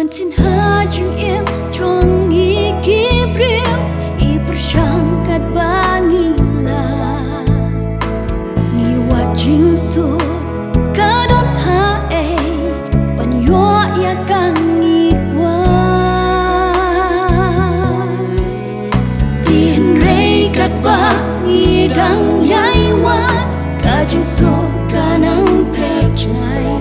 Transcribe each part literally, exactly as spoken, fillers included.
Ban sien ha jingim jong ngi ki briew, i pyrshang katba ngi lah. Ngi wad jingsuk, ka don haei ban ïoh ïa ka ngi kwah. Hynrei katba ngi dang ïai wad, ka jingsuk ka nang phet jngai.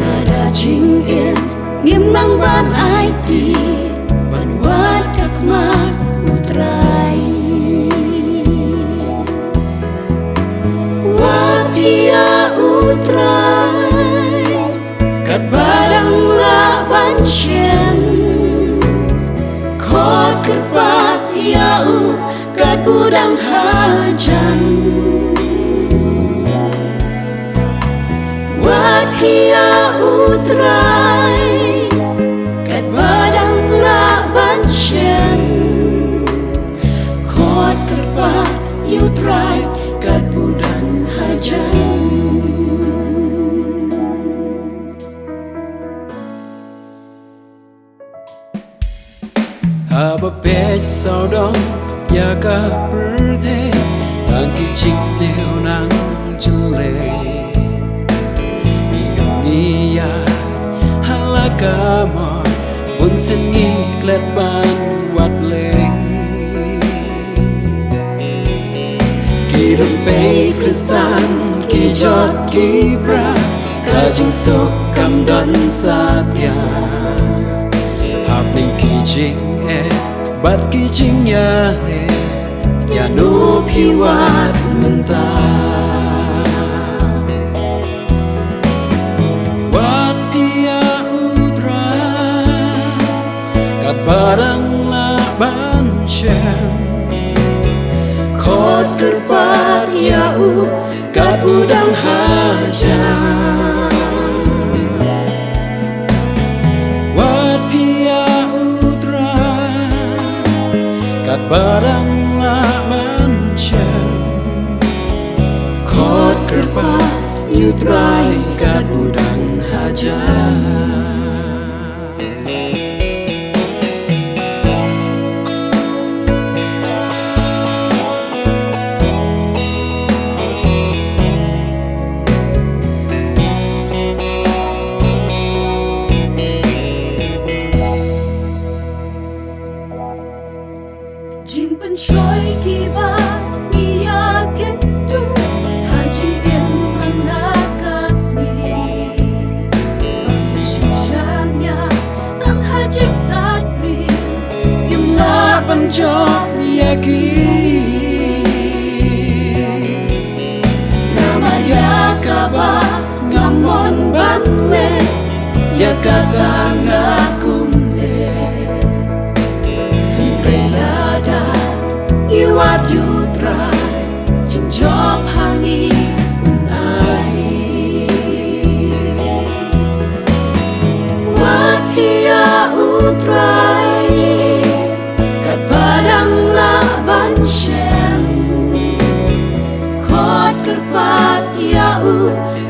Lada jingim ngim nang ban aiti, ban wad ka khmat U Trai. Wad ïa U Trai, katba dang lah ban shem. Khot kyrpad ïa u, katba u dang hajan. Wad ïa U Trai, katba dang lah ban shem. Khot kyrpad ïa U Trai, katba u dang hajan. Haba peit sawdong ïa ka pyrthei, tang ki jingsniew nang jyllei. Ngi ïa ha la ka mut, bun sien ngi klet ban wad Blei. Ki rympei Khristan ki jot ki pra, ka jingsuk kam don satia. Hapdeng ki jingeh bad ki jingïaleh, ïano phi wad mynta? Wad phi ïa U Trai, katba dang lah ban shem. Khot kyrpad ïa u, katba u dang hajan. Wad phi ïa U Trai, katba dang lah ban shem. Khot kyrpad ïa U Trai, katba u dang hajan. Jingpynshoi kiba ngi ïakynduh ha jingim man la ka sngi. Ba ngi shu shaniah tang ha jingstad briew, ngim lah ban jop ïa ki. Namar ïa kaba nga mon ban leh, ïa kata nga kum leh. Hynrei lada ngi wad ïa U Trai, jingjop ha ngi un ai. Wad ïa U Trai, katba dang lah ban shem. Khot kyrpad ïa u,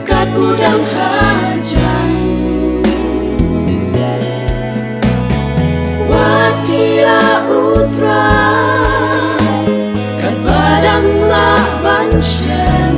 katba u dang hajan. Wad ïa U Trai, katba dang lah ban shem.